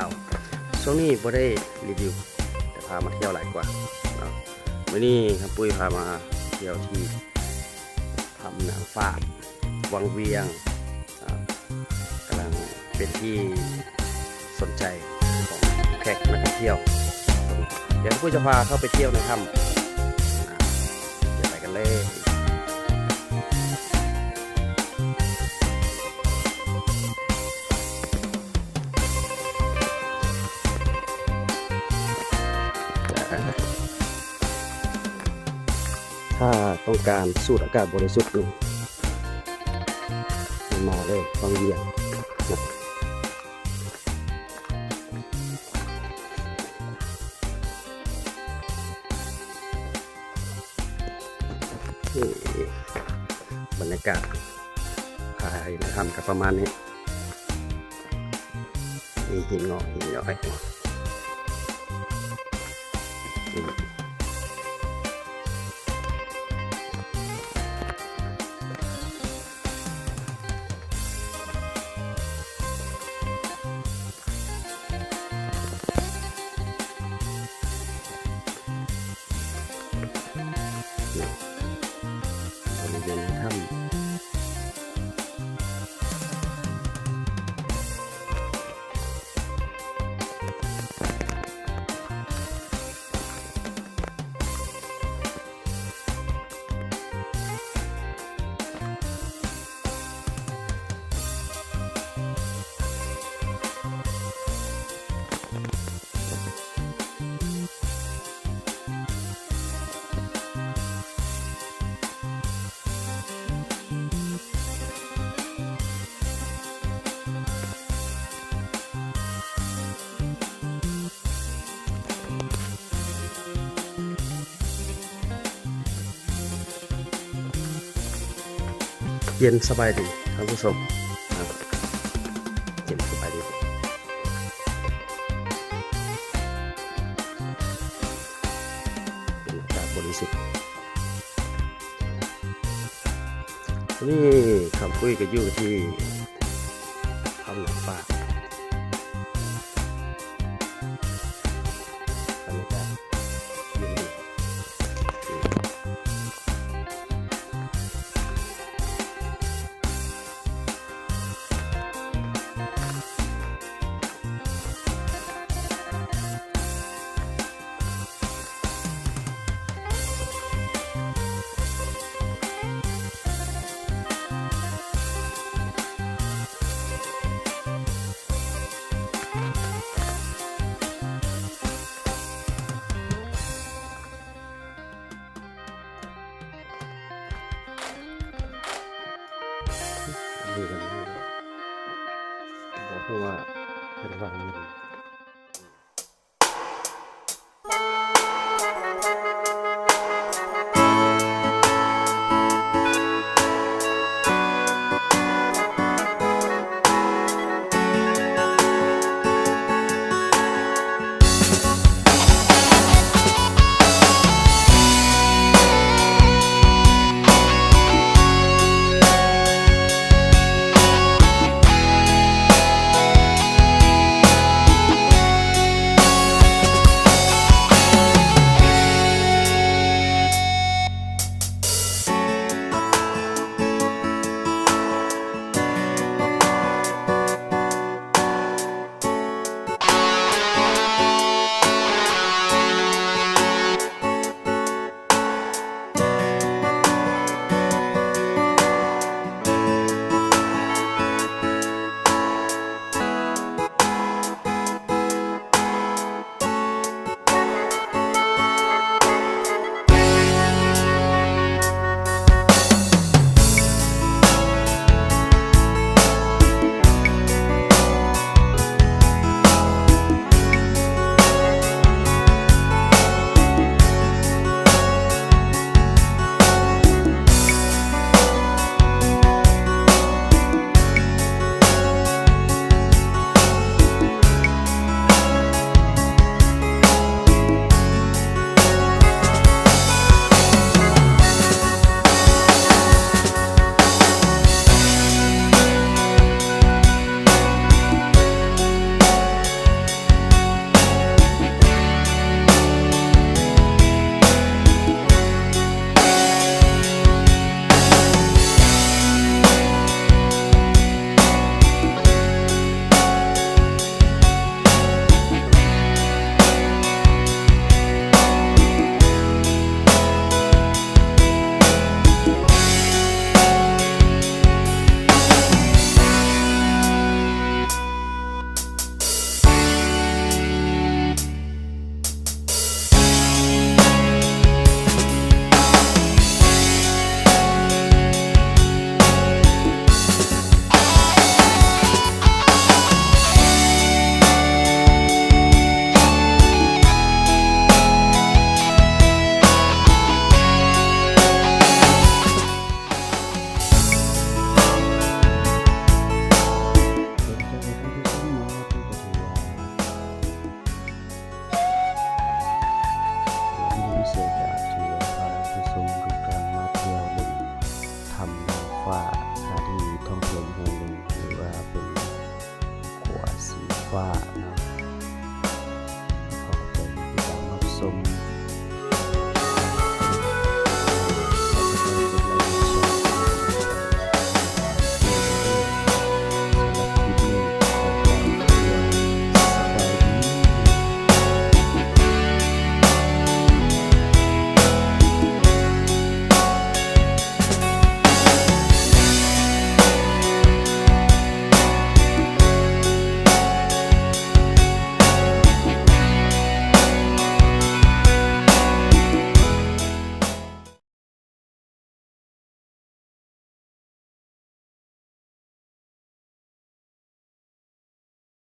ເອົາ ຊ່ວງນີ້ບໍ່ໄດ້ຣີວິວ ແຕ່ພາມາທ່ຽວຫຼາຍກວ່າເນາະ. ມື້ນີ້ຄຳປຸ້ຍພາມາທ່ຽວທີ່ຖ້ຳນາງຟ້າ ວັງວຽງ ອ່າ ກຳລັງເປັນທີ່ສົນໃຈຂອງແຂກນັກທ່ອງທ່ຽວ. ດຽວຄຳປຸ້ຍຈະພາເຂົ້າໄປທ່ຽວໃນຖ້ຳ ອ່າ ດຽວໄປກັນເລີຍ. ຖ້າຕ້ອງການສູດອາກາດບໍລິສຸດນີ້ ມາເລີຍ ວັງວຽງນະ. ນີ້ ບັນຍາກາດພາຍໃນຖ້ຳກໍປະມານນີ້. ມີຫີນງອກຫີນຍ້ອຍ. ບໍລິເວນໃນຖ້ຳ. ເຢັນສະບາຍດີທ່ານຜູ້ຊົມ ເຢັນສະບາຍດີ ເປັນອາກາດບໍລິສຸດ. ນີ້ຄຳປຸ້ຍກໍຢູ່ທີ່ຖ້ຳນາງຟ້າ ບັນຍາກາດເຢັນດີ. ນີ້ກໍມີ ບໍ່ຮູ້ວ່າເພິ່ນວາງເງິນ